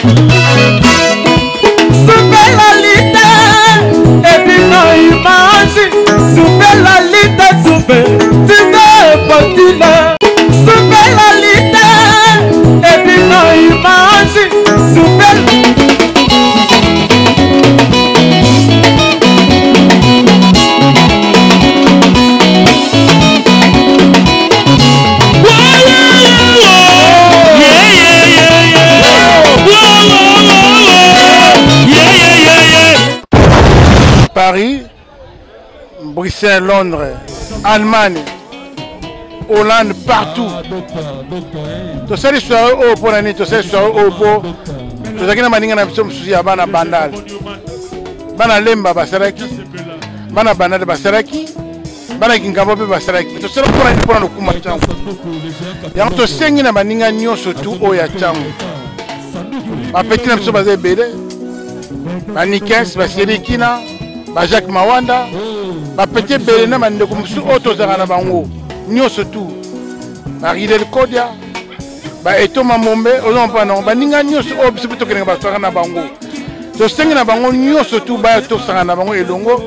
Soupe la lite, et puis non image. Soupe la lite, soupe, tu te postule. Soupe la lite, et puis non image. Soupe. Paris, Bruxelles, Londres, Allemagne, Hollande, partout. tosali soirée oyo mpo na nini tosali soirée oyo mpo tozalaki na baninga na biso mosusu ya bana bandal bana lemba basalaki bana bandal basalaki bana kingabo mpe basalaki tosala mpona nini mpona lokuma ntango yango tosengi na baninga nyonso tu oyo ya ntango bapeti na biso baza ebele banikens baselikina bajacques mawanda bapeti ebele na bandeko mosusu oyo tozalaka na bango nyonso tu baridel kodia baetoma mombe ozo mpona nango baninga nyonso oyo biso mpe tokendeka baswaka na bango tosengi na bango nyonso tu baya tosangana na bango elongo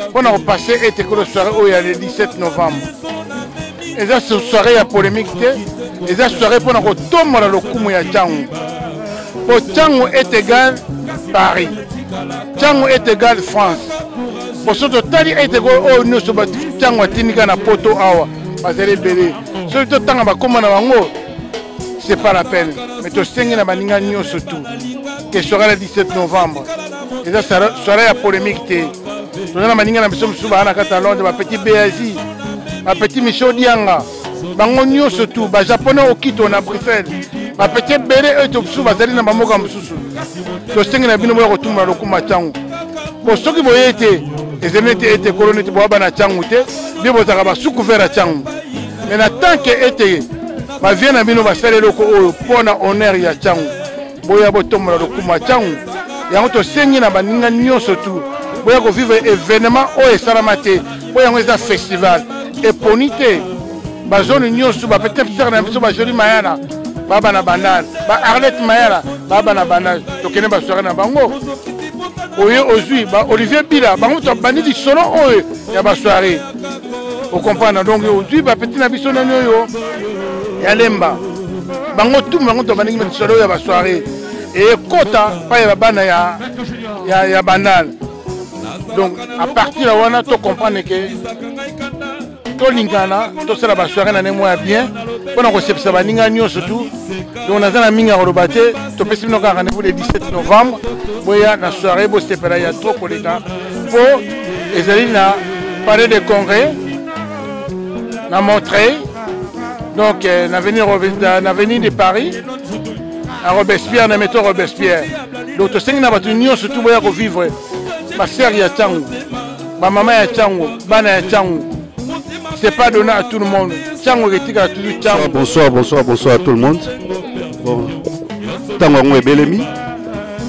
mpo na kopase ete kolo soirée oyo ya le 17 novembre eza soirée ya polémique te eza soirée mpo na kotombola lokumu ya ntango mpo ntango est égal paris ntango est égal france mpo so totali ete oyo nyonso ntango atindika na poto awa bazali ebele soki totanga bakoma na bango c'est pas la peine mais tosengi na baninga nyonso tout ke soirée le 17 novembre eza soirée ya polémique te toza na baninga na biso mosusu baa na kati ya londres bapetit bazi bapetit michel dianga bango nyonso tout bajaponais okito na bruxelles bapetit ebele oyo to mosusu bazali na bamboka mosusu tosengi na bino boya kotumba lokuma ntango po soki boye te ezali neti ete kolo neti boya bana ntango te bino bozalaka basuku vere ya ntango mais na tant ke ete bavie na bino basali eloko oyo mpo na honneur ya ntango boya botombola lokumu ya ntango yango tosengi na baninga nyonso tu boya kovivre événement oyo esalama te mpo yango eza festival eponi te bazone nyonso bapetite na biso bajoli mayana baba na bandal ba arlette mayala baba na bandal tokende basoire na bango oye ozwi ba olivier bila bango moto abandi lisolo oyo ya basoire okomprendre donc ozwi bapeti na biso nani oyo ya lemba bango tu bango moto abandaki lisolo oyo ya basoire ekota pa ya babana ya, ya, ya bandal donc à partir ya wana to comprendre ke tolingana tosala basoirée na ndenge moko ya bien mpo na kosepisa baninga nyonso tu donc naza na mingi ya koloba te topesi bino kaka rendez-vous le 17 novembre boya na soirée bosepela ya trop koleka mpo ezali na palais de congrès na montreuil donc euh, na avenue na avenue de paris na robespierre na métro robespierre donc tosengi na bato nyonso tu boya kovivre basere ya ntango bamama ya ntango bana ya ntango c'est pas donné à tout le monde ntango etikala toujours ntango bonsoir bonsoir bonsoir à tout le monde bon ntango yango ebelemi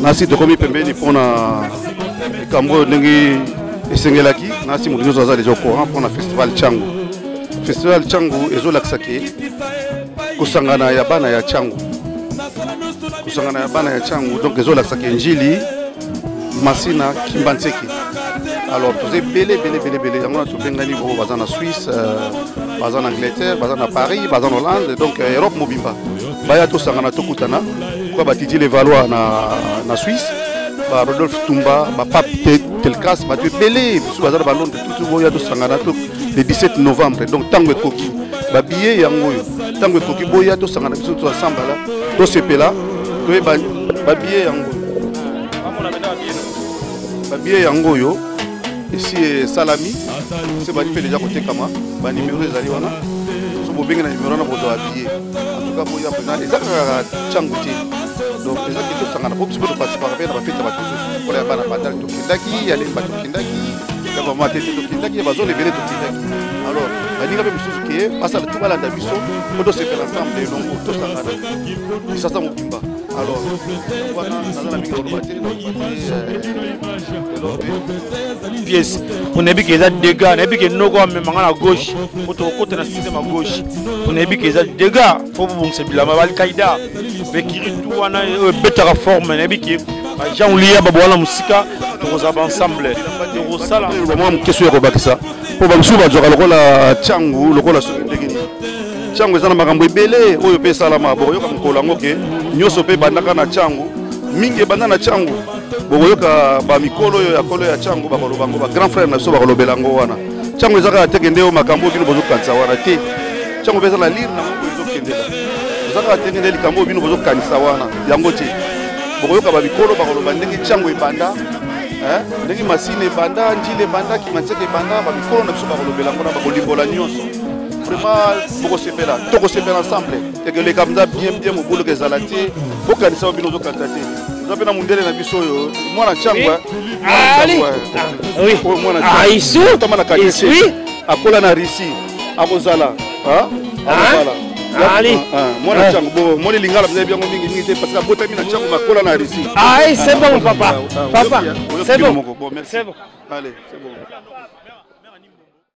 nasi tokomi pembeni mpona likambo oyo ndenge esengelaki nasi moto nyonso aza deja au courant mpona festival chango festival chango ezolakisa ke kosangana ya bana ya chango kosangana ya bana ya chango donc ezolakisa ke njili masina kimbanseke alors toza ebele ebele ebele ebele yango na tobengani oyo baza na suisse euh, baza na angleterre baza na paris baza na hollande donc euh, europe mobimba baya tosangana tokutana kwa batiti levalois na, na suisse ba rodolphe tumba bapape telkas bato ebele biso baza na balondre tutu boya tosangana to le 17 novembre donc ntango ekoki babiye yango oyo ntango ekoki boya tosangana biso to ensemble tosepela toyeba babiye yango babiye yango oyo esi esalami se bandi mpe deja kotekama banimero ezali wana so bobengi na nimero wana bozwa babiye antuka boya mpenza eza kaka ntango te donc eza ke tosangana po biso mpe toparticipaka mpe na bafete ya bato mosusu lokola ya bana bandal tokendaki ya lemba tokendaki ya bama tete tokendaki ya bazone ebele tokendaki alors baninga mpe mosusu ke basala tu balanda biso mpo tosepela ensemble elongo tosangana lisasa mobimba. Alors wana naza na mingi koloba te. Pièce mpo nayebi ke eza dégâts, nayebi ke noko amemanga na gauche mpo tokokota na système ya gauche, mpo nayebi ke eza dégâts. Fo bobongisa bilamba balkaida bekiri tu wana oyo ebetaka forme. Nayebi ke bajean olia babo wana mosika, tokozala baensemble, tokosala mwa mokeso ya kobakisa, mpo bamosusu bazwaka lokola Tshangu, lokola soki ndenge nini. Tshangu eza na makambo ebele oyo mpe esalama. Bokoyoka mokolo yango ke nyonso mpe ebandaka na Tshangu, mingi ebanda na Tshangu. Bokoyoka bamikolo oyo ya kolo ya Tshangu bakoloba yango, bagrand frère na biso bakolobela yango wana. Tshangu eza kaka teke nde oyo makambo oyo bino bozokanisa wana te. Tshangu mpe eza na lire nango oyo ezokendela, eza kaka teke nde likambo oyo bino bozokanisa wana yango te. Bokoyoka bamikolo bakoloba ndenge Tshangu ebanda, ndenge Masina ebanda, Njila ebanda, Kimbanseke ebanda. Bamikolo na biso bakolobela yango na bakolimbola nyonso. Vraiment bokosepela, tokosepela ensemble, ekoleka mpenza bien bien. Mobuluka ezala te, bokanisa oyo bino ozokanisa te. Oza mpe na mundele na biso oyo, mwana Tshangu, mwana tama na Kakese, akola na Russie, akozala akozala mwana Tshangu. Bo moni lingala mpenza yebi yango mingi mingi te, parce que abotami na Tshangu, makola na Russie. Ah, c'est bon papa, papa, c'est bon. Bon, merci. C'est bon. Allez, c'est bon.